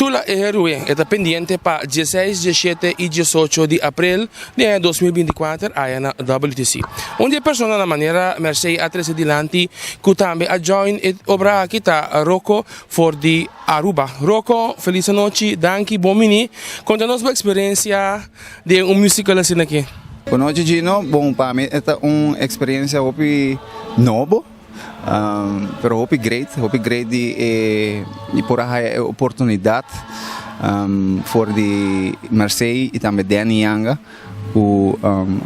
Tula e Heroe e ta pendiente pa dieseis, diesshete i diesocho di aprel di aña 2024 aya na WTC. Un di e personanan manera Mercé a trese dilanti ku tambe a join e obra aki ta Rocco for di Aruba. Rocco, felis anochi, danki, bon bini. Konta nos bo eksperensia den un musical asina aki. Bon nochi Gino, bon pa mi e ta un eksperensia hopi nobo. Pero hopi great, hopi great di e di por a haya e oportunidad for di Mercey y tambe Danny Yanga cu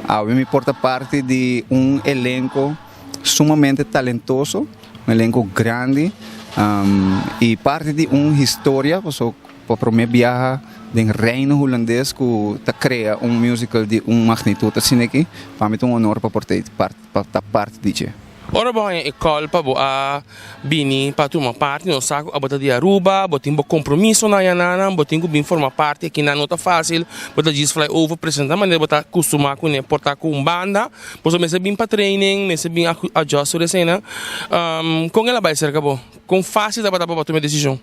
awe mi por ta parti di un elenco sumamente talentoso, un elenco grandi y parti di un historia paso pa prome biaha den Reino Hulandes cu ta crea un musical di un magnitud asina aki, pa mi ta un honor pa por ta parti. pa ta parti di dje. Ora bo haña e call pa bo a bini pa tuma parti, nos sa cu abo ta di Aruba, bo tin bo compromisonan ayananan, bo tin cu bin forma parti akinan, no ta facil, bo ta djis fly over presenta manera bo ta custuma cune, por ta cu un banda, boso mester bin pa training, mester bin adjust tur eseinan. Con el a bay cerca bo? Con facil tabata pa bo tuma e decision?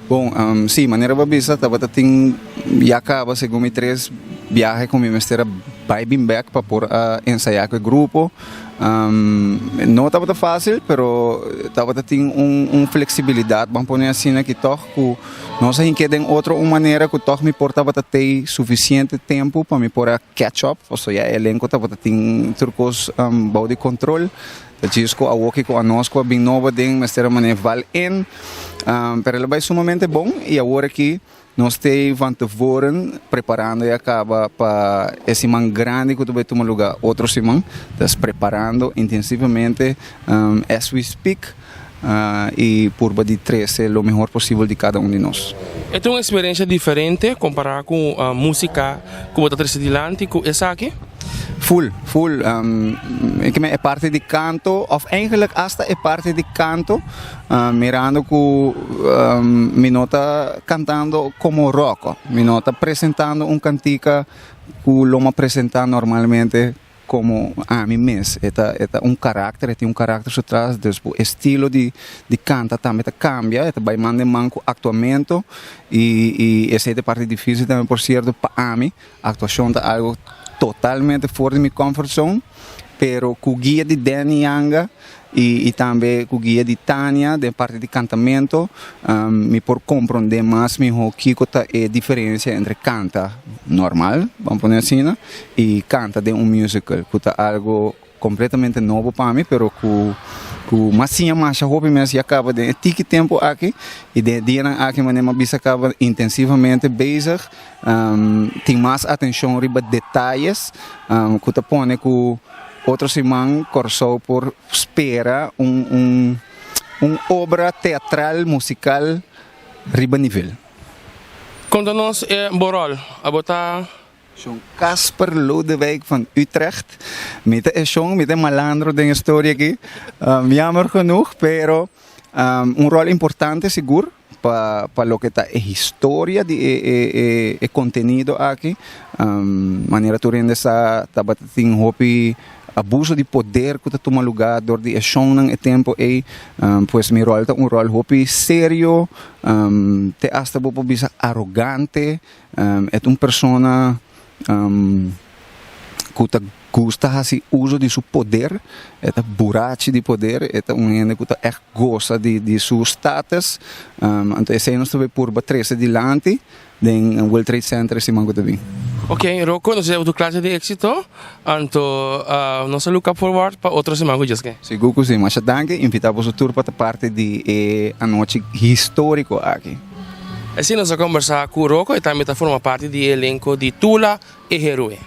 Bon, sí, manera bo a bisa tabata tin ya caba segun mi tres biahe cu mi mester a bay bin bek pa por a ensaya cu e grupo. No tabata facil, pero tabata tin un un flexibilidad, ban pone asina, ki tog cu nos a hink'é den otro un manera cu tog mi por tabata tei suficiente tempo pa mi por a catch up, pasobra ya e elenco tabata tin tur cos bou di control. Ta djis ku awoki ku anos ku a bin nobo den mester a manera val in, pero el a bai sumamente bon i awor aki nos t'ei van tevoren preparando ya kaba pa e siman grandi ku ta bai tuma luga otro siman. Tas preparando intensivamente as we speak i purba di trese lo mehor posibel di kada un di nos. E ta un eksperensia diferente kompará ku músika ku bo ta trese dilanti ku esaki? Full, full. E parti di canto, of eigenlijk hasta e parti di canto, mirando cu mi no ta cantando como Rocco, mi no ta presentando un cantica cu lo mi a presenta normalmente como ami mes. E ta, e ta un karakter, e tin un karakter su tras, dus bo estilo di di canta tambe ta cambia, e ta bay man den man cu actuamento y y esey ta e parti dificil tambe por cierto pa ami. Actuacion ta algo totalmente for di mi comfort zone, pero cu guia di Danny Yanga y tambe cu guia di Tania den parti di cantamento mi por comprende mas miho kico ta e diferencia entre canta normal, ban pone asina, y canta den un musical cu ta algo Completamente nobo pa mi, pero cu cu mas siña masha hopi mes ya caba den e tiki tempo aki y den e dianan aki manera mi a bisa caba intensivamente bezig tin mas atencion riba detayes cu ta pone cu otro siman Corsou por spera un un un obra teatral musical riba nivel. Conta nos e bo rol, abo ta Shon Casper Lodewijk van Utrecht. Mi ta e shon, mi ta e malandro den e storia aki. Jammer genoeg, pero un rol importante sigur pa pa loke ta e historia di e e e e contenido aki. Manera tur hende sa tabata tin hopi abuso di poder ku ta tuma luga dor di e shonnan e tempo ei. Pues mi rol ta un rol hopi serio, te hasta bo por bisa arogante. E ta un persona ku ta gusta hasi uso di su poder, e ta burachi di poder, e ta un hende ku ta ègt gosa di su status. Anto esei nos ta bay purba trese dilanti den World Trade Center e siman ku ta bin. Ok, Rocco, nos desea bo tur klase di éksito. Anto nos ta look up forward pa otro siman ku Dios ke. Sigur ku si. Masha danki. Invitá boso tur pa ta parti di e anochi históriko aki. Asina nos a kombersá ku Rocco, e tambe ta forma parti di e elenko di Tula e Heroe.